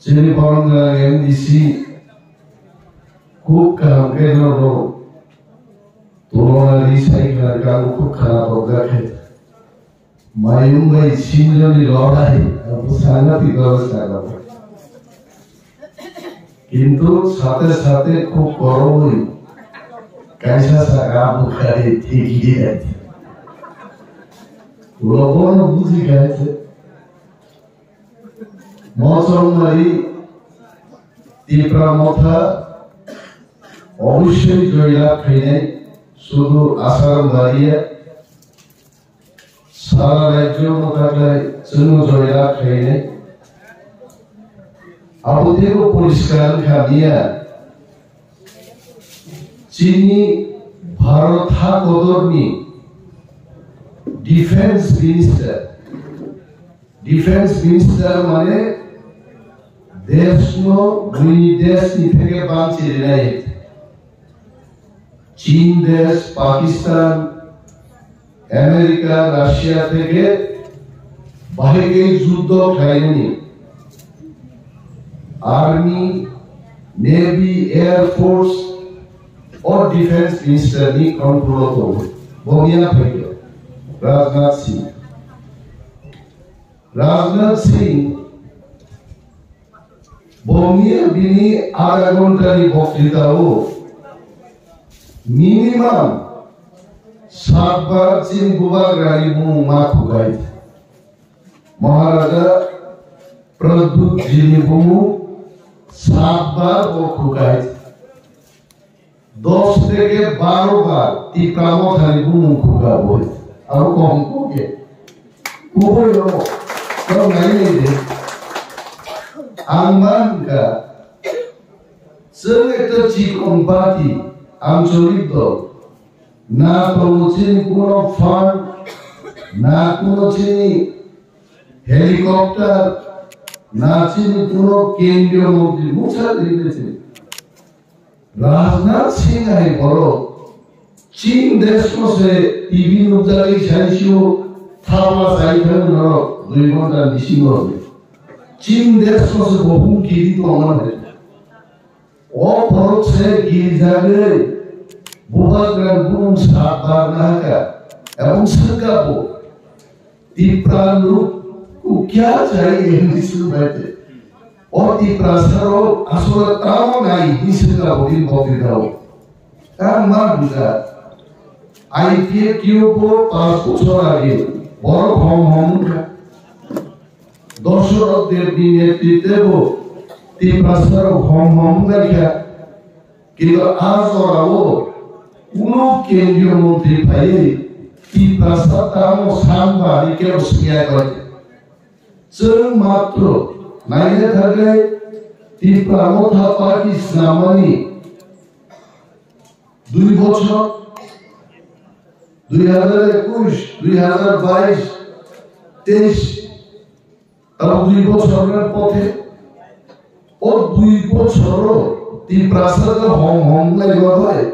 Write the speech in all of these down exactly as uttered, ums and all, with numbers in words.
Chini borok M D C khub kaham khe norok tulona ri sai khna khe ang khub khana tokjak khe. Mayung bai sinjoni lorai, abo sangati goro sagabo. Kintu sate sate khub koroi kaisa saka abo khai thigi dai. Ulo bono buji khai se. Mochongmari Tipra Motha obossoi joy lab khainai, sudu Asarambari ya, sara rajyo no taklai chwngno joy lab khainai. Abo teibo poriskar wngkha miya, chini Bharat hakodorni Defense Minister, Defense Minister mane deshno buini deshni theke banchi rinai. Chin desh, Pakistan, America, Russia theke bahai khe juddo khlainani. Army, Navy, Air Force, o Defense Minister ni control o tongo. Bo miya phaikhe Rajnath Singh. Rajnath Singh bo miya bini adha ghonta ni boktwita o minimum sat bar chini bubagrani bumung ma khukai. Maharaja Pradyut jini bumung sat bar bo khukai. Dos theke baro bar Tipra Mothani bumung khuka boi. Abo kom kok ye. Kubui no. Tau nai nai de. Ang man ka. Chwng ekta chikon party, ancholik dol. Na tongo chini kuno fund, na kuno chini helicopter, na chini kuno kendriyo montri, muksa rinne chini. Rajnath Singh hai borok Chin desh no se T V nukjagwi saisio thabla chai thang norok dui ghonta bisingo. Chin desh no se bo humki di tongmani. O borok se girijagwi bubagrani bumung sat barna hakha, ebong swkabo Tipra luk kukya chai English baite. O Tiprasarok asole tamo nai hini swkabo bini boktwitao. Tamo ma buja. I P F T o bo panch bochor age borok hom hom wngkha. Dosarok Debni netritwe bo Tiprasarok hom hom wnglaikha. Kintu a jorao kuno kendriyo montri phaiwi Tiprasa tamo samba ni kebo swngya koi. Chwng matro naina thangwi Tipra Motha Party swnamani dui bochor, dui hazar ekush, dui hazar bais, teis, tamo dui bochor ni pothe, o dui bochoro Tiprasa hom hom lai bai.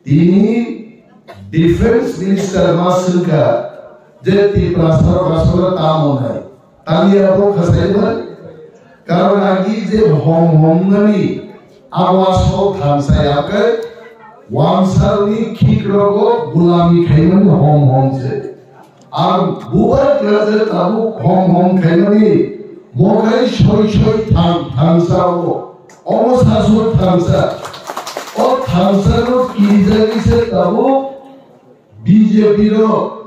Tini Defense Minister ma swngkha je Tiprasa rok asole tamo nai. Tangya bo khasai ba. Karon agi je hom hom nani abo asol thansa ya khe wansal ni khik rogo gulami khaimani hom hom se. Ar bubagra je tabuk hom hom khaimani, mokai soi soi thang thansa o, omo sa soi thansa. O thansa no kirijagwi se tabuk B J P no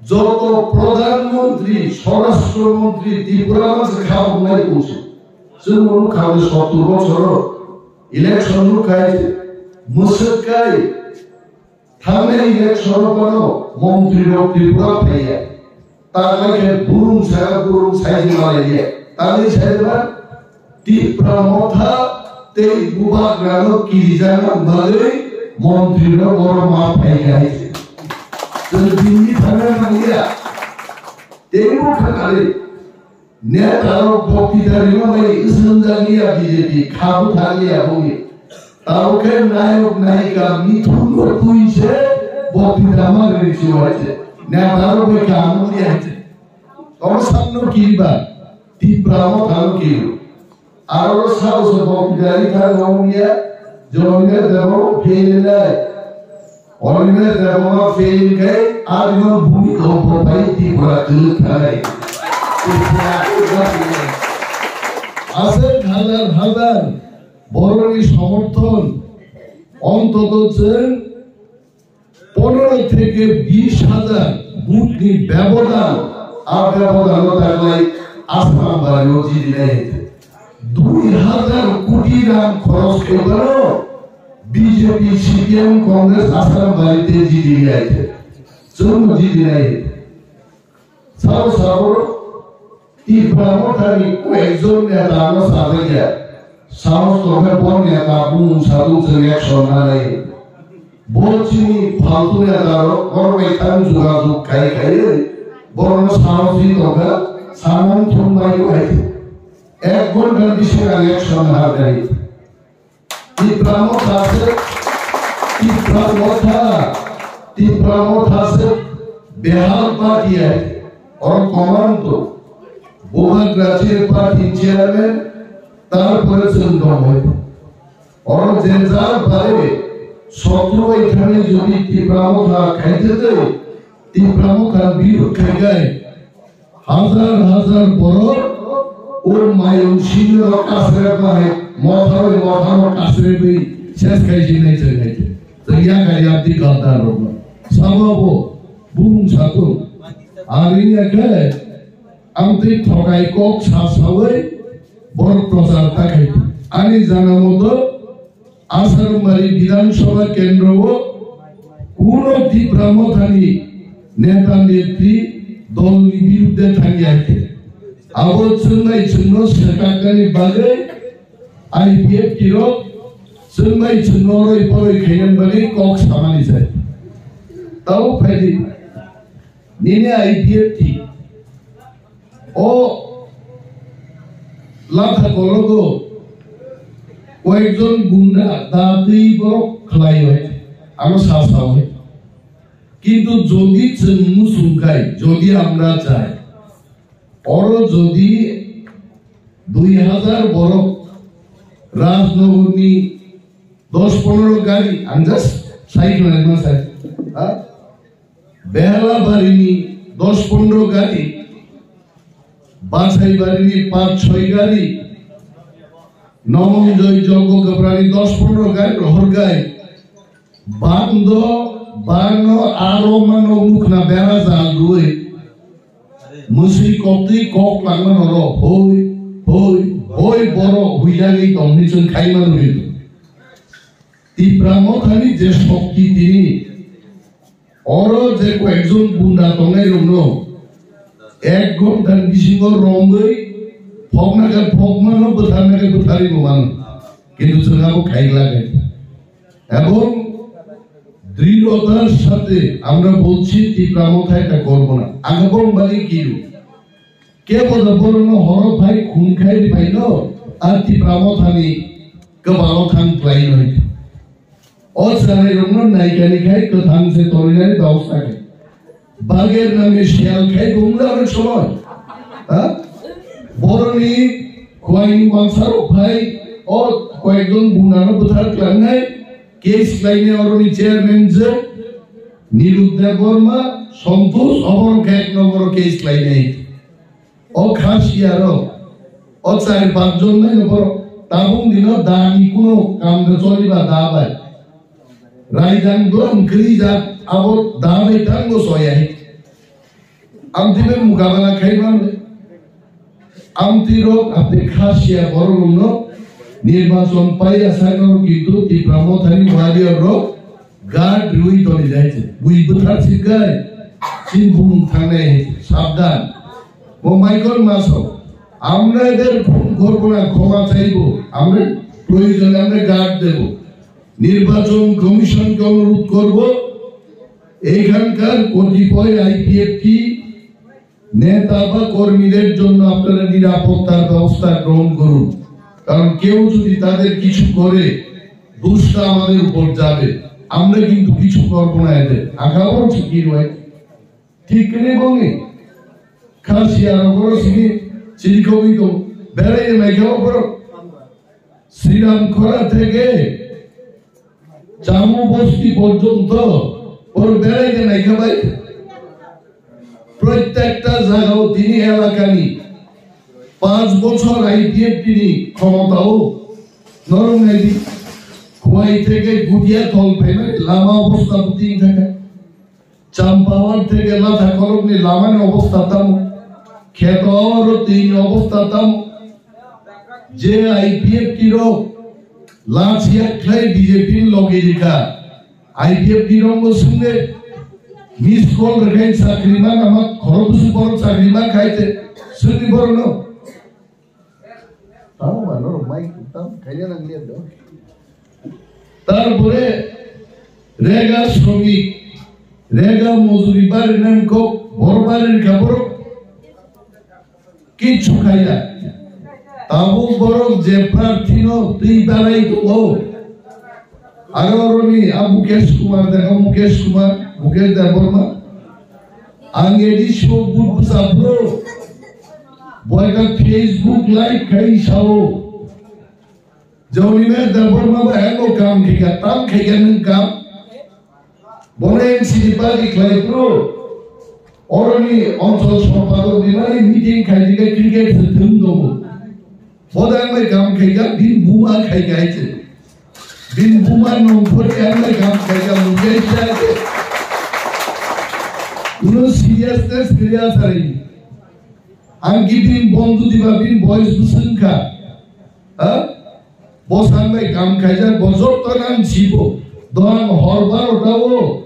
joto Pradhan Mantri, Swarashtra Mantri, Tripura ma se kha wngnai tongsi. Chwng wngo kha sottor bochoro election no khai mwswk kai. Thangnai election o bono montri rok Tripura phaiya. Taklai khe burum saya burum saiji malaiya. Tangwi saiba Tipra Motha tei bubagrano kirijana bagwi montri rok oro ma phaiya. Chwng bini thangna nangya. Tei bo khanali. Netarok boktwita rima bai swrwngjak liya B J P, kha bwthar liya boni. Tabuk khe nayok nayika mithunno twi se boktwita ma rini se wai se. Netarok bai kaham liya se. Tong samno kiriba. Tipra Motha no kilo. Aro sao se bo gari thang wngya, Jolime Debbarma fail nai. Olime Debbarma fail kai, arino bumi kompo pai Tripura kwlwk thai. Aswk hazar hazar boroni somorthon, ontoto chwng pondro theke bish hazar vote ni bebodan, a bebodan o taklai Assam bari o jidi nai. Dui hazar koti rang khoros khaibano B J P, C P M, Congress Assam bari te jidi nai. Chwng jidi nai. Sao sao Tipra Mothani koyekjon neta ano sajagya. Sahos tongkhe bo neta bumung sadung chwng action nanai. Bo chini phaltu neta rok borok bai thang jogajog khai khai borokno sahos ri tongkha, samung thum bai khai. Ek ghonta bisingo ang action nanai. Tipra Motha se, Tipra Motha, Tipra Motha se behal party hai, oro command to, Bubagra se party chairman, tarpore chwng dong hai. Oro je jar bare, sotro bai thani jodi Tipra Motha khaite de, Tipra Motha birud khai gai, hazar hazar borok o mayung sinirok kasrep bai, motharoi motharok kasrepwi ses khai sinai chwng hai. Chwng ya khai ya di gaddar rokno. Sababo bumung satung. Ari ya khe ang twi thokai kok sa sawi borok prochar ta khai. Ani jana moto Asarumari Bidhan Sabha Kendro o kuno Tipra Mothani neta netri dolni birudde thangya khe. Abo chwngnai chwngno swkaknani bagwi I P F T rok chwngnai chwngno roi poroi khainani bagwi kok samani sai. Tabo phaidi. Nini I P F T o latha kologo koyekjon gunda datwi borok khlai bai, ano sa sa bai. Kintu jodi chwng muchung khai, jodi amra chai, oro jodi dui hazar borok Rajnagarni dos pondro gari, ang just sai khlaima sai, ha? Behalabarini dos pondro gari, Bachaibarini pach choi gari, Nomonjoy Jogogapurani dos pondro gari rohor gai. Bando, bano, aro mano mukna bera jal rui. Musui koktui kok langma noro, hoi, hoi, hoi boro huilagwi tongni chwng khaima nuri. Tipra Mothani je shokti tini, oro je koyekjon gunda tongnai rokno ek ghonta ni bisingo romwi phokna khe phokmano, bwtharna khe bwtharwi bo mano. Kintu chwng abo khaigla khe. Ebong dridhotar sathe amra bolchi Tipra Motha eta korbo na. Ang ebong bali kiru. Kebo da borokno horo phai khun khai ri phaino, a Tipra Mothani kwbalo thang khlai noi. O chwrai rokno naikani khai kwthang se torinani babosta khe. Bager nangni siyal khai bumla onek somoi. Ha? Boroni khwai mangsa rok phai o koyekjon gundano bwthar klangnai, case khlainai oroni chairman je Nilud Debbarma, Santosh, oborok khe ek nomboro case khlainai. O khasiya rok, o char panch jon nai no borok tabuk dino da ni kuno kam no choliba da bai. Raidang do wngkri jak abo da bai tang no soya hi. Amtwi bai mukabala khai man le. Amtwi rok amtwi khasiya borok rok no nirbachon paiya sai no kintu Tipra Mothani warrior rok Guard rwi toni jai se. Bui bwthar sikgai. Chin bumung thangnai hai se. Sabdan. Bo Michael Maso. আমরা এদের খুন করব না, ক্ষমা চাইব। আমরা প্রয়োজনে আমরা গার্ড দেব। নির্বাচন কমিশনকে অনুরোধ করব, এইখানকার কতিপয় আইপিএফটি নেতা বা কর্মীদের জন্য আপনারা নিরাপত্তার ব্যবস্থা গ্রহণ করুন, কারণ কেউ যদি তাদের কিছু করে, দোষটা আমাদের উপর যাবে। আমরা কিন্তু কিছু করব না এদের। আগামও ঠিকই নয়, ঠিক নেই বঙ্গে খাসি আর বড় সিনি Chirikhogwi tong, berai naikha borok. Sriram Khora theke Chamu Bosti porjonto borok berai naikha bai. Prottekta jagao tini elakani panch bochor I P F T ni khomotao norok naidi. Khowai theke Gudiathol phaimani lama obostha buting thaka. Champawar theke Latha Kolokni lamani obostha tamo? Kheto oro twini obostha tamo? Je I P F T rok last year khlai B J P ni logi rikha. I P F T rok no swngde miss call rwkhe chakri ma nama khoro busu borok chakri ma khai te swngdi borok no. Tamo ba norok mai tam khaina nang liya do. Tarpore rega shramik, rega mojuri bari nang kok bor bari rikha borok. Kichu khaiya. Tabuk borok je prarthino twi barai tongo. Aro oroni a Mukesh Kumar, dekho Mukesh Kumar, Mukesh Debbarma. Ang A D C o but bwsa bro. Boyka Facebook live khai sao. Joni me Debbarma ba eno kam khika, tam khika nung kam. Bono N C D party khlai pro. Oroni onchol sompadak ni mani meeting khai dike cricket se thum dogo. Boda ang bai kam khai ka, bin buma khai ka ite. Bin buma nong phori ang bai kam khai ka, mujai cha ite. Uno seriousness kaya sari. Ang ki bin bondu diba bin boys busung ka. Ha? Bosan bai kam khaijak, bo jotto nang sibo. Doran hor barota o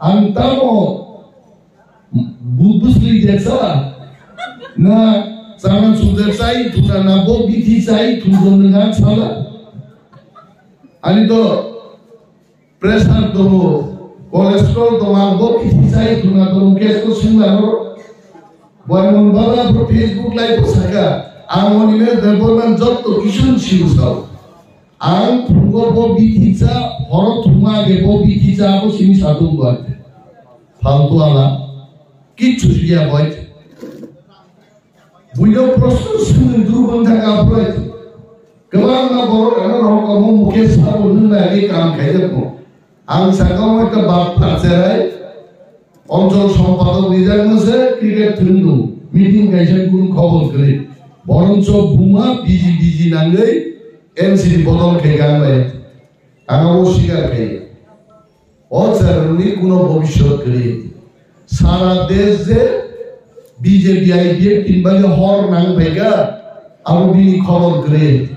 ang tamo bu-, busli jesa. Na chana chujak chai thuna na bo bithi chai thuna nang sala. Ani to pressure tongo, cholesterol tongo, ang bo kisi chai thuna tongo, case ko singla no. Boimon baba bo Facebook live o saka, ang oni me Debbarma jotto kisun siu sao. Ang phungo bo bithi cha, horo thuma ge bo bithi cha, bo simi satung bo ate. Faltu ala, kichu siya boy. Buino proshno swngwi durban thangkha, aphuru kwbangma borok ano rohorkha, omo Mukesh sabo nwng bai age kam khaijak bo. Ang sakha omo ekta bap pharcherai, onchol sompadok rijak no se cricket thwng do, meeting kaisa kunu khobor kwrwi. Boroncho buma biji biji nangwi N C D bodol khe gang bai. Ang abo sikar khai. O chwrairokni kuno bobiswt kwrwi. Sara desh je B J P I P F tin bagwi hor nang phaikha, abo bini khobor kwrwi.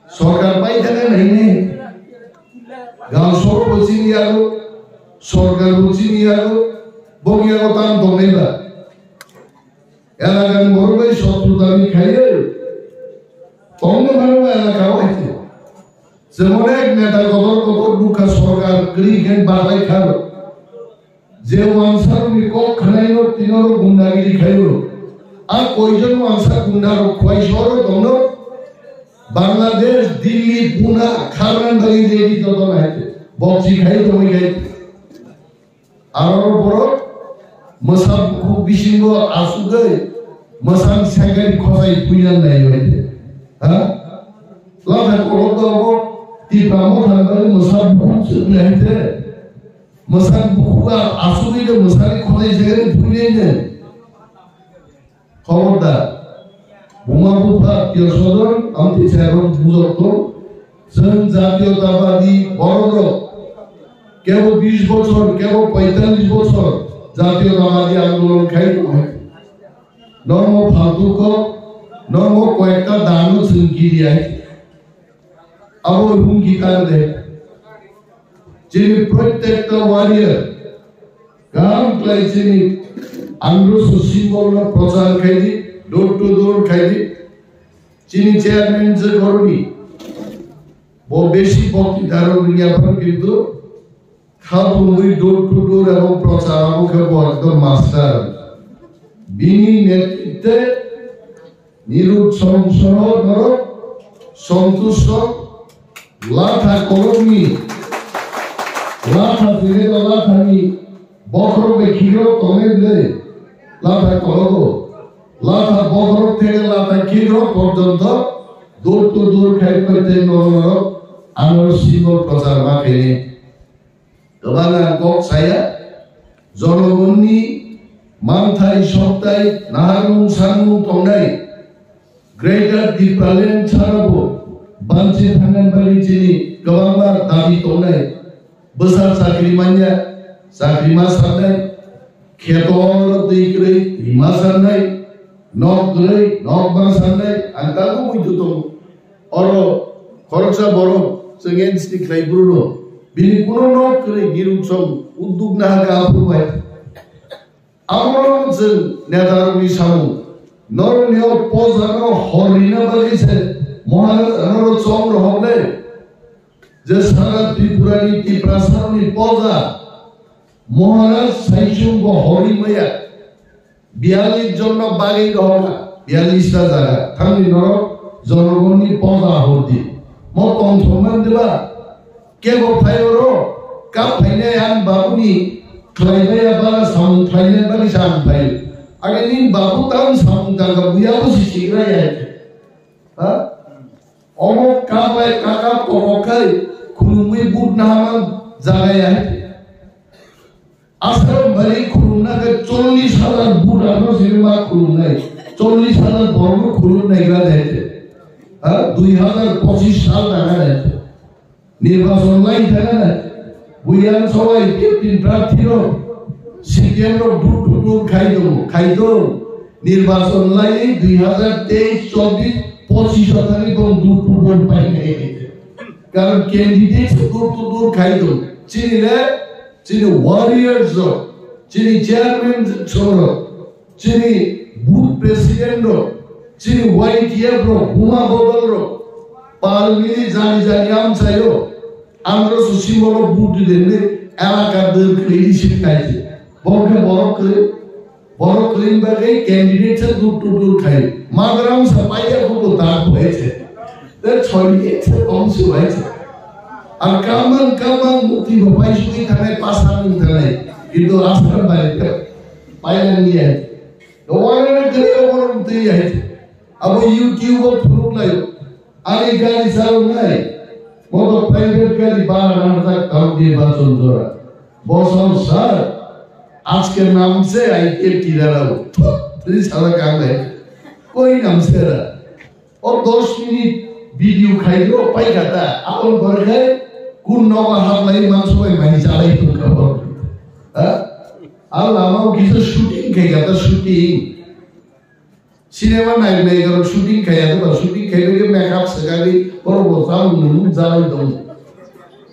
Sorkar pai thangkha nainai. Gal soro bo chini yago, sorkar bo chini yago, boni yago tam tongnai ba. Elakani borok bai sotru dabi khaiwi tongma phano elaka o hai se. Jemon ek neta kotor kotor nukha sorkar kwrwi khe baklai kharo. Je wansarokni kok khwnaino tinoro gundagiri khaio. A koijon wansa gunda rok khwai soro tongno? Bangladesh, Delhi, Pune, kharnan bagwi ready jotono hai se. Bokchi khai tongwi khai. Aro borok mwsa bukhuk bisingo asugwi mwsang sengkari khosai puina nai bai de. Ha? Latha kolok da obo Tipra Motha ni bagwi mwsa bukhuk se nai de. Mwsang bukhuk a asugwi de mwsani khosai sengkari puina ne. Khobordar, buma bupha, attiyo sodon, amtwi chayarok bujok tong, chwng jatiyotabadi bororok kebo bish bochor, kebo poitallish bochor jatiyotabadi andolon khai tong hai. Normo phaltu kok, normo koyekta dano chwng kiriyai. Abo hum kita de. Chini prottekta warrior, kam klai chini andro so symbol no prochar khai di, door to door khai di. Chini chairman je goroni, bo besi bokti daro dunia par kintu kha bumui door to door ebong prochar abo khe bo ekdom master. Bini netritwe Nirud Song Soho norok Sontush Song Latha kolokni Latha tini Lathani bokhorok bai khiro tongnai bwlai Latha kologo Lata bokhorok theke lata kikrok porjonto door to door khai phai tei norok norok ano symbol prochar ma khaini. Kwbang ang kok saya, jonogonni manthai soktai naharmung sanmung tongnai Greater Tipraland sarabo banchi thangnani bagwi chini kwbangma dabi tongnai. Bwsa chakri manya, chakri ma sanai, khetor twi kwrwi twi ma sanai, nok kwrwi nok ma sanai, ang tabuk muitu tongo. Oro khoroksa borok chwng N C T khlai bwrwino, bini kuno nok kwrwi, biruk song udduk nahaka aphuru bai. Abo chwng netarokni samung. Norokni o pojano hor rina bagwi se Maharaj norok chong rohok le. Je sara Tripurani Tiprasarokni poja Maharaj saichung bo hor ri maya. Biyallis jonna bagwi rohok na. Biyallis ta jaga. Thangni norok jonogonni poja hor di. Mo tongthokman diba? Kebo phai oro, kap phainai ang babuni khlai maya ba samung khlainai bagwi sa ang phai. Age nini babu tang samung tangka buya bo si sigra ya. Ha? Omo kap bai kaka pokok khai khulumwi but nahaman jaga ya. Aswk bari khulumna khe chollish hajar but ano sini ma khulumnai. Chollish hajar borokno khulumnai gra de. Ha? Dui hajar pochish sal tanga de. Nirbachon lai thana na. Buyan sobai fifteen prarthi rok. C P M rok dur dur dur khai do, khai do. Nirbachon lai dui hajar teis, chobbish, pochish thani bong dur dur dur pai khai. Karon candidate dur dur dur khai do. Chini le, chini warriors rok, chini chairman rok. Chini booth president rok, chini Y T F rok, buma bodol rok, pal mili jani jani amchaio, andro so simolo booth didende, elaka dwr kwlwi sip naidi. Bokhe borok kwlwi, borok kwlwi bagwi candidate se dur dur dur khai. Magram sa paiya kubo dak boyese. Te choli se tong subaise. Ar kamang kamang mukti bo paisugwi thanai, pasang thanai. Kintu asra bai te pailangya. Dowarana kiri oborom twi hai. Abo YouTube o phunuk lai. Ani gari salnai. Moto private gari bara nang tak tau di ba chonjora. Bosong sir. Ajke naam se I P F tirarao. Thut, tini sala kangle. Koi naam se ra. O dos minute video khai ro pai kata. Abon bor khai kun nogo hablai manso bai mai jalai tun ka bor. Ha? Al lama o kisa shooting khai kata shooting. Cinema nai nai garo shooting khai ya ba shooting khai ro makeup sagari bor bo sam nung jalai dong.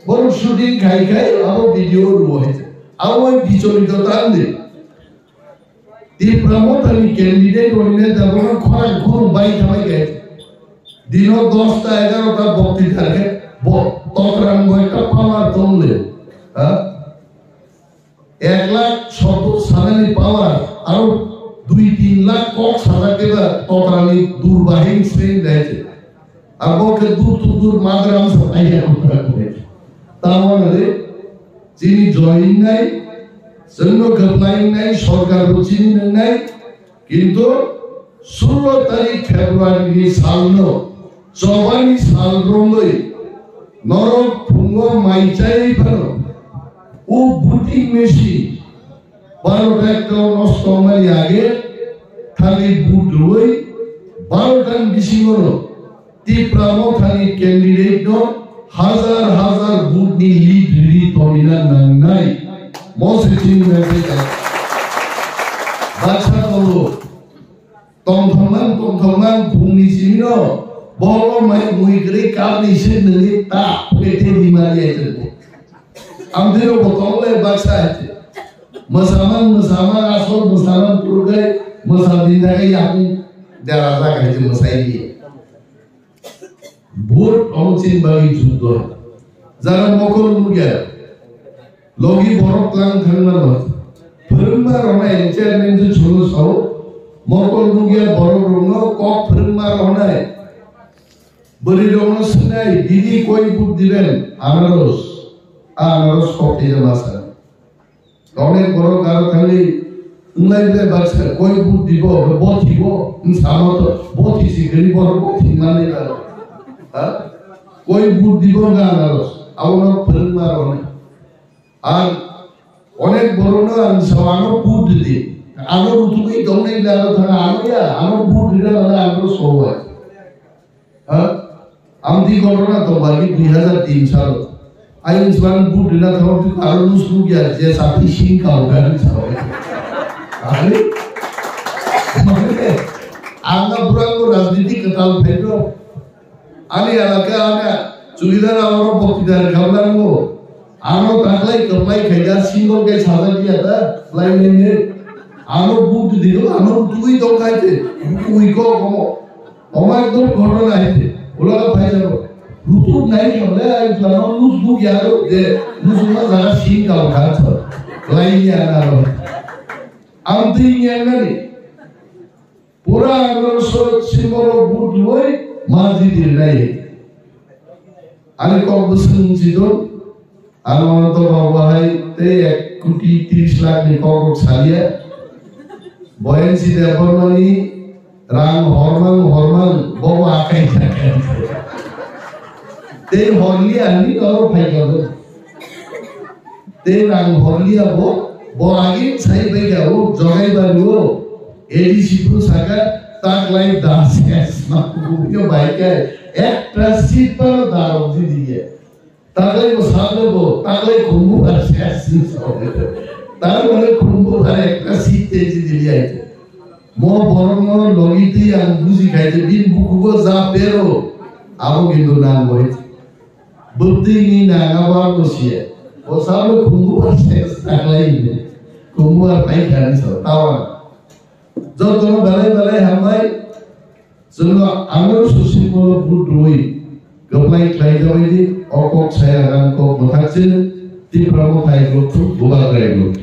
Bor shooting khai khai abo video ro hai. Abo bichorito tan de. Tipra Mothani candidate rokni jagao khorang khorang bai thamai khe. Dino dosta egarota bokti thar khe bo tokrang bo ekta power tong le. Ha? Ek lakh sottor sanani power aro dui tin lakh kok sajak khe ba tokrangni durbahin sring dai. Abo khe dur to dur magram sa paiya kutra kore. Tamo nare chini join nai, chwngno khaplai nai, sorkar bo chini nang nai, kintu sullo tarik February ni salno, chobani sal romwi norok phungo mai chai phano, o voting machine, baro ta ekta nosto mani age, thali vote rwwi, baro tan bisingo no, Tipra Mothani candidate no hazar hazar vote ni lead rwi tongina nangnai. Mo se chini message. Baksa tongo. Tongthokmang, tongthokmang, phungni simi no. Bolo mai mui kwrwi kapni se nini ta pete di mari ai tene. Amtino bo tongo le baksa ai. Mwsamang, mwsamang, asol mwsamang purgai, mwsa din dagai yakung dera dagai mwsai di. Vote omo chini bagwi juddo. Jara mokol nugya. Logi borok tlang thangma no. Phwrwngma rwnai chairman je cholo sao. Mokol nugya borok rokno kok phwrwngma rwnai. Bwrwi rokno swngnai didi koi vote diben? Anaros. Anaros kok tei masa. Onek borok aro thangwi Wnglai ble baksa koi vote dibo, bo thibo, wng samo to, bo thi si gari bo, bo thi mani ba. Ha? Koi vote dibo ga anaros, abono phwrwng ma rone. Ar onek borokno ang sao ano vote di. Ano rutugwi tongnai le ano thanga ano ya, ano vote rina lana ano sobai. Ha? Amtwi ghotona tongba ki dui hazar tin salo. Ayung swan vote rina thangwi twi aro lose lose ya je sati sing kau gari sao. Ani? Mane, ang na burang ko rajniti katal phaito. Ani alaka ana chudidar amaro boktidar khablango. Ano taklai kwplai khaida single kai sajak ya ta, lai lai ne. Ano vote dido, ano tui tong khai te, tui ko komo. Oma ekdom ghotona hai te, ulaga phai jabo. Rutu nai khamle ai plano lose lose ya ro de, lose ma jaga sin ka kha to. Lai ya na ro. Amtwi yang nani. Pura ano so simbolo vote loi ma di di nai. Ani kok bwswng si do, ano to babu hai tei ek koti tris lakh ni kok rok salia. Boyan si de bormani rang hormang hormang bobo akai jakai. Tei horli ani kok phai kabo. Tei rang horli abo bo agi sai bai kabo jogai bani o. A D C pun saka taklai das es ma kuyo bai kai. Ekta seat paro darok di diye. Taklai bo sabe bo, taklai khumbu bar ses. Tar mane khumbu bar ekta seat te di diye. Mo borok mo logi ti ang buji khai te bin buku go ja pero. Abo kintu nang bo. Bwtwi ni nang abo ang bo siya. O sabe khumbu bar ses taklai ni. Khumbu bar pai khani so. Tawa. Jotono belai belai hambai. Chwngno ano susimolo vote rwi kwplai khlai jabaidi, o kok saya rang kok mwthak chwng Tipra Motha Group to Bubagra Group.